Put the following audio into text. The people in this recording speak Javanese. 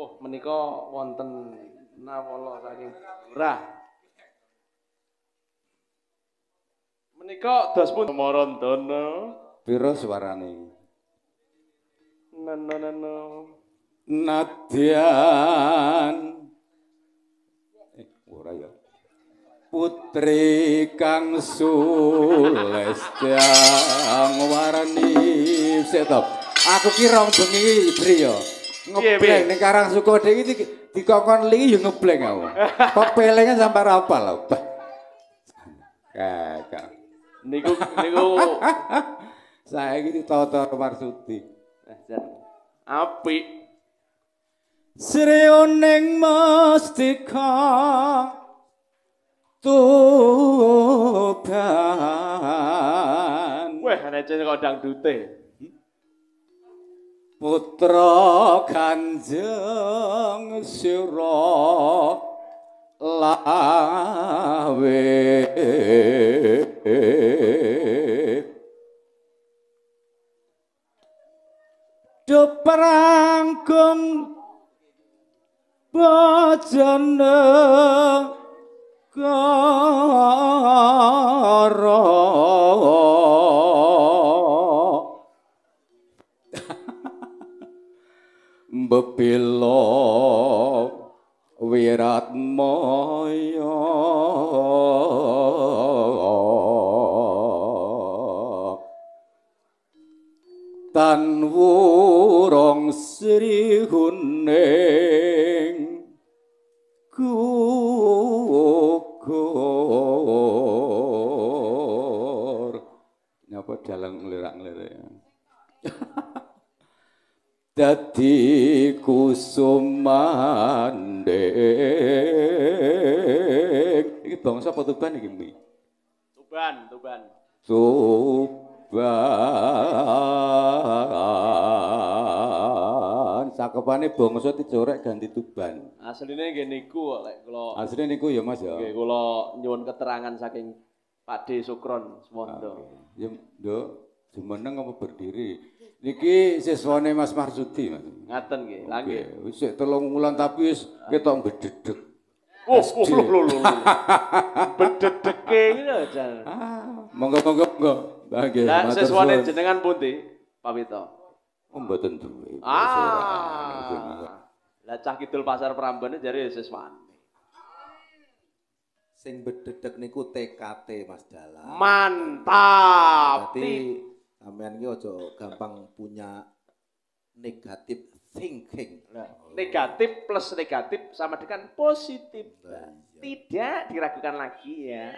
Oh, menika wonten nawala saking Lurah. Menika dos pun Marandana. Pira suarane? Nano nano. Nadyan. Ora ya. Putri kang sulestyang warni setop. Aku ki rong bengi Bri ya. Ngebleng ning Karang Sukode iki dikongkon li ya ngebleng aku. Pepelenge sampe ra apal lho. Kakak. Niku niku saiki ditata Marsudi. Apik. Srioning mastika Tuban. Wah, ana jeneng kok dangdute. Putra Kanjeng Sira Lawe. Do perangkung bojone karo mbebela wiratmaya tan wurung sri huning gugur. Nyapa dalang ngelirak-ngelirik. Dadi kusumanding. Iki bangsa apa Tuban iki, Mi? Tuban, Tuban. Tuban. Cakepane bangsa dicorek ganti Tuban. Asline nggih niku lek kula. Asline niku ya Mas ya. Nggih kula nyuwun keterangan saking Pak D Sukron Suwondo. Ya, Nduk, jumeneng apa berdiri? Niki siswane Mas Marsudi, Mas. Ngaten nggih, lha nggih. Wis 3 wulan tapi wis ketok bededeg. Oh, lho lho lho. Bededege iki lho jan. Monggo monggo monggo. Lah nggih. Lah siswane jenengan pundi, Pak Wito? Oh, mboten duwe. Ah. Lah cah kidul Pasar Prambon jare siswane. Sing bededeg niku TKT Mas Dalang. Mantap. Dadi sampean iki aja gampang punya negatif thinking. Negatif plus negatif sama dengan positif. Tidak diragukan lagi ya.